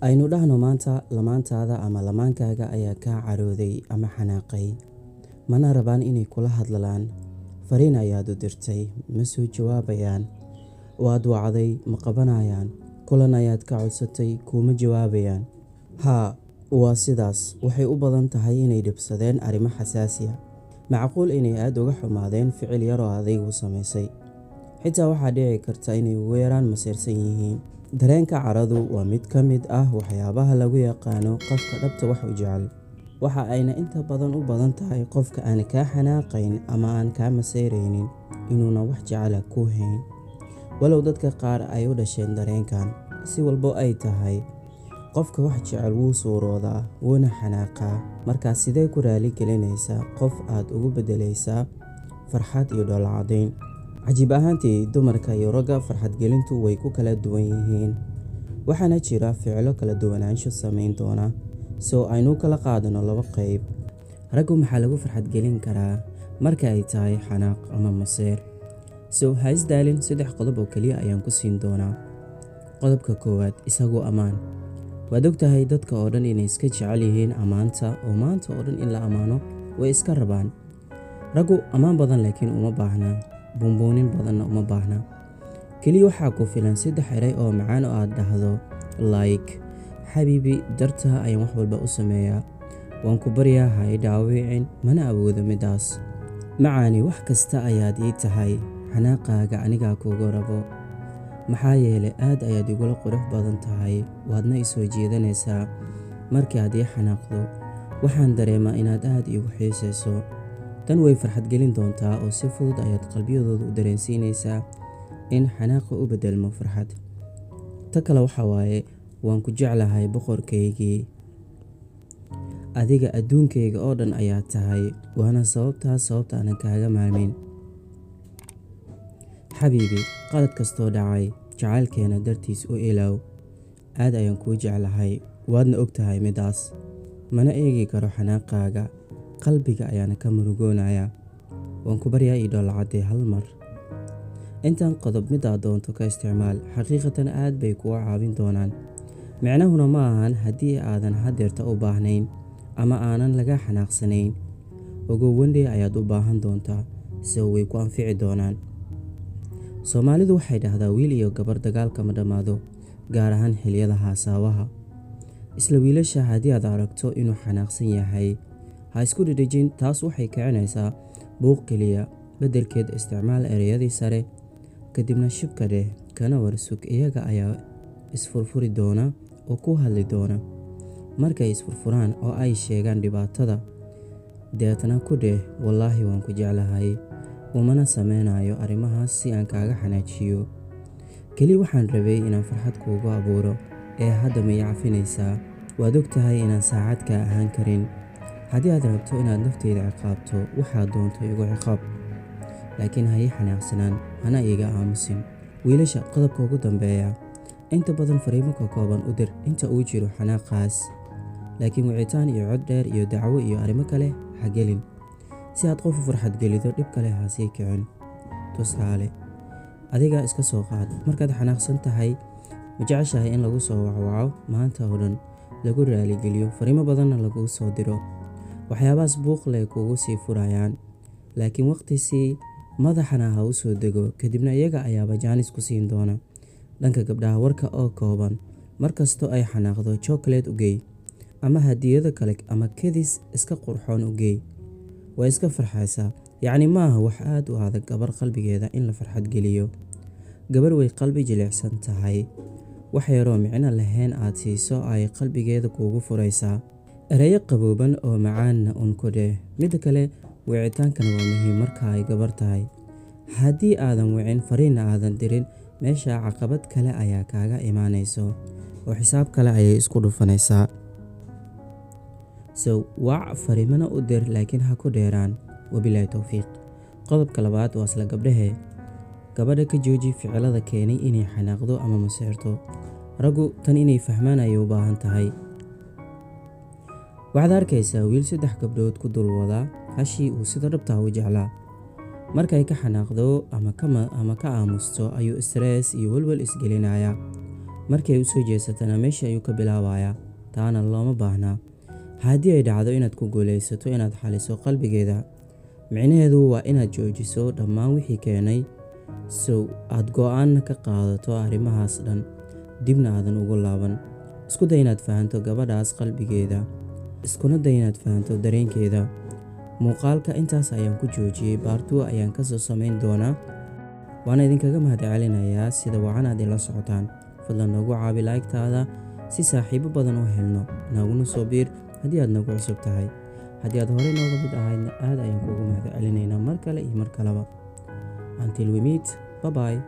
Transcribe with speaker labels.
Speaker 1: Aynu dhahno maanta lamaantaada ama lamaankaaga ayaa kaa carooday ama xanaaqay, mana rabaan inay kula hadlaan. Fariin ayaad u dirtay, ma soo jawaabayaan. Waad wacday, ma qabanayaan. Kulan ayaad ka codsatay, kuuma jawaabayaan. Haa, waa sidaas. Waxay u badan tahay inay dhibsadeen arrimo xasaasi ah. Macquul inay aad uga xumaadeen ficil yar oo adigu samaysay. Xitaa waxaa dhici karta inay ugu yaraan maseersan yihiin. Dareenka caradu waa mid ka mid ah waxyaabaha lagu yaqaano qofka dhabta wax u jecel. Waxa ayna inta badan u badan tahay qofka aan kaa xanaaqayn ama aan kaa maseeraynin inuuna wax jecela ku hayn. Walow dadka qaar ay u dhasheen dareenkan, si walbo ay tahay, qofka wax jecel wuu suuroodaa, wuuna xanaaqaa. Markaa sidee ku raali gelinaysaa qof aad ugu beddelaysaa farxad iyo dhoolla caddayn? Cajiib ahaantii, dumarka iyo ragga farxad gelintu way ku kala duwan yihiin, waxaana jira ficilo kala duwanaansho samayn doona. So aynu kala qaadano laba qayb. Raggu maxaa lagu farxad gelin karaa marka ay tahay xanaaq ama maseer? So ha isdaalin, 3 qodob oo kaliya ayaan ku siin doonaa. Qodobka koowaad, isagu ammaan. Waad ogtahay dadka oo dhan inay iska jecel yihiin ammaanta, oo maanta oo dhan in la ammaano way iska rabaan. Raggu ammaan badan laakiin uma baahna, buunbuunin badanna uma baahna. Kaliya waxaa ku filan 3 eray oo macaan oo aad dhahdo, like xabiibi dartaa ayaan wax walba u sameeyaa, waan ku baryaa ha i dhaawicin, mana awoodo midaas. Macaani, wax kasta ayaad ii tahay, xanaaqaaga anigaa kuugu rabo. Maxaa yeelay aad ayaad igula qurux badan tahay, waadna i soo jiidanaysaa. Markii aad ii xanaaqdo, waxaan dareemaa inaad aad iigu xiisayso. Tan way farxad gelin doontaa oo si fudud ayaad qalbiyadooda u dareensiinaysaa in xanaaqa u beddelmo farxad. Ta kale waxa waaye, waan ku jeclahay boqorkaygii. Adiga adduunkayga oo dhan ayaa tahay, waana sababtaas sababta aanan kaaga maarmin. Xabiibi, qalad kastoo dhacay, jacaylkeena dartiis u ilaaw. Aad ayaan kuu jeclahay, waadna ogtahay midaas. Mana eegi karo xanaaqaaga, qalbiga ayaana ka murugoonaya. Waan ku baryaa ii dhoolla caddee hal mar. Intaan qodob midaad doonto ka isticmaal, xaqiiqatan aad bay kugu caawin doonaan. Micnahuna ma ahan haddii aadan haddeerta u baahnayn ama aanan laga xanaaqsanayn. Ogow one day ayaad u baahan doontaa, so way ku anfici doonaan. Soomaalidu waxay dhahdaa wiil iyo gabar dagaalka ma dhammaado, gaar ahaan xilliyada haasaawaha. Isla wiilasha haddii aad aragto inuu xanaaqsan yahay, ha isku dhedhejin, taas waxay kicinaysaa buuq keliya. Beddelkeed isticmaal ereyadii sare, kadibna shibka dheh, kana warsug. Iyaga ayaa isfurfuri doona oo ku hadli doona. Markay isfurfuraan oo ay sheegaan dhibaatada, deetna ku dheh wallaahi waan ku jeclahay, umana sameynayo arrimahaas si aan kaaga xanaajiyo. Keli waxaan rabay inaan farxad kuugu abuuro, ee hadda ma ii cafinaysaa? Waad ogtahay inaan saacad kaa ahaan karin. Haddii aad rabto inaad nafteyda ciqaabto, waxaad doonto igu ciqaab, laakiin ha ii xanaaqsanaan, hana iiga aamusin. Wiilasha, qodobka ugu dambeeya, inta badan fariimo ka kooban u dir inta uu jiro xanaaqaas, laakiin wicitaan iyo cod dheer iyo dacwo iyo arrimo kale ha gelin. Si aad qof u farxad gelido, dhib kale ha sii kicin. Tusaale, adiga iska soo qaad, markaad xanaaqsan tahay, ma jeceshahay in lagu soo wacwaco maanta oo dhan, lagu raaligeliyo, fariimo badanna lagu soo diro? Waxyaabahaas buuq leh kugu sii furayaan, laakiin waqti sii, madaxana ha u soo dego, kadibna iyaga ayaaba jaanis ku siin doona. Dhanka gabdhaha, warka oo kooban, markastoo ay xanaaqdo, chocolate u geey ama hadiyado kale ama kedis iska qurxoon u geey. Way iska farxaysaa. Yacni maaha wax aad u adag gabar qalbigeeda in la farxad geliyo. Gabar way qalbi jilicsan tahay. Wax yaroo micno lahayn aad siiso ay qalbigeeda kuugu furaysaa. Ereyo qabooban oo macaanna un ku dheh. Midda kale, wicitaankana waa muhiim marka ay gabar tahay. Haddii aadan wicin, fariinna aadan dirin, meesha caqabad kale ayaa kaaga imaanayso oo xisaab kale ayay isku dhufanaysaa. So wac, fariimana u dir, laakiin ha ku dheeraan. Wabilaahi towfiiq. Qodobka labaad waa isla gabdhahe. Gabadha ka jooji ficilada keenay inay xanaaqdo ama maseerto. Raggu tan inay fahmaan ayay u baahan tahay. Waxaad arkaysaa wiil 3 gabdhood ku dul wada hashii uu sida dhabta u jeclaa. Markay ka xanaaqdo ama ka aamusto ayuu stress iyo walwal isgelinayaa. Markii ay u soo jeesatana meeshii ayuu ka bilaabayaa, taana looma baahnaa. Haddii ay dhacdo inaad ku guulaysato inaad xaliso qalbigeeda, micnaheedu waa inaad joojiso dhammaan wixii keenay, so aad go'aanna ka qaadato arrimahaas dhan, dibna aadan ugu laaban. Isku day inaad fahanto gabadhaas qalbigeeda, iskuna day inaad fahanto dareenkeeda. Muuqaalka intaas ayaan ku joojiyey, part 2 ayaan kasoo samayn doonaa. Waana idinkaga mahadcelinayaa sida wacan aad ila socotaan. Fadlan noogu caabi like-taada si saaxiibo badan u helno. Nooguna soo biir haddii aad nagu cusub tahay. Haddii aad horey nooga mid ahaydna, aad ayaan kuugu mahadcelinaynaa mar kale iyo mar kaleba. Until we meet, bye bye.